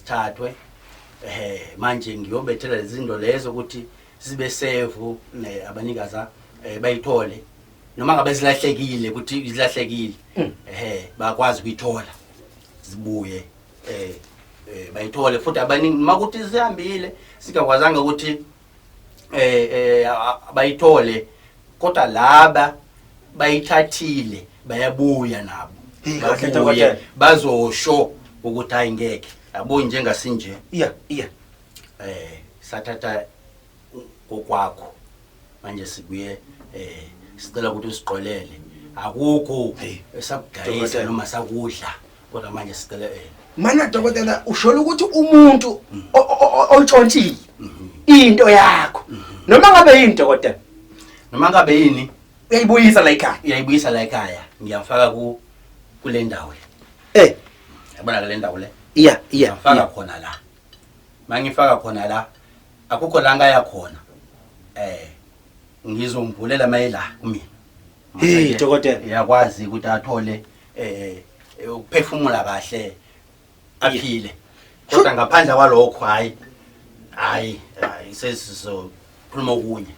sithathwe. Manje ngiyobethela lezinto lezo ukuthi zibe safe, abanikaza bayithole noma ngabe zilahlekile, ukuthi zilahlekile, bakwazi ukuyithola, zibuye, bayithole futhi abaningi. Makuthi zihambile, singakwazanga ukuthi bayithole, kodwa laba bayithathile bayabuya nabo. Hey, kahle, Babuye dokotela. bazosho ukuthi hayi, ngeke yabo, njengasinje. Iya iya Sathatha kokwakho, manje sibuye, sicela ukuthi usiqolele, akukho Hey, esakudayisa dokotela. noma sakudla, kodwa manje sicela Mana dokotela, ushola ukuthi umuntu ontshontshile into yakho, noma ngabe yini, dokotela? Noma ngabe yini. Uyayibuyisa la ekhaya? Uyayibuyisa la ekhaya, ngiyafaka ku kule ndawo le. Yabona kule ndawo le? Iya iya Ngiyafaka khona la. Mangifaka khona la, akukho la ngaya khona, ngizomvulela mayela kumina. Hey, dokotela. Uyakwazi ukuthi athole ukuphefumula kahle, aphile, kodwa ngaphandle kwalokho, hayi hayi hayi, sesizokhuluma okunye.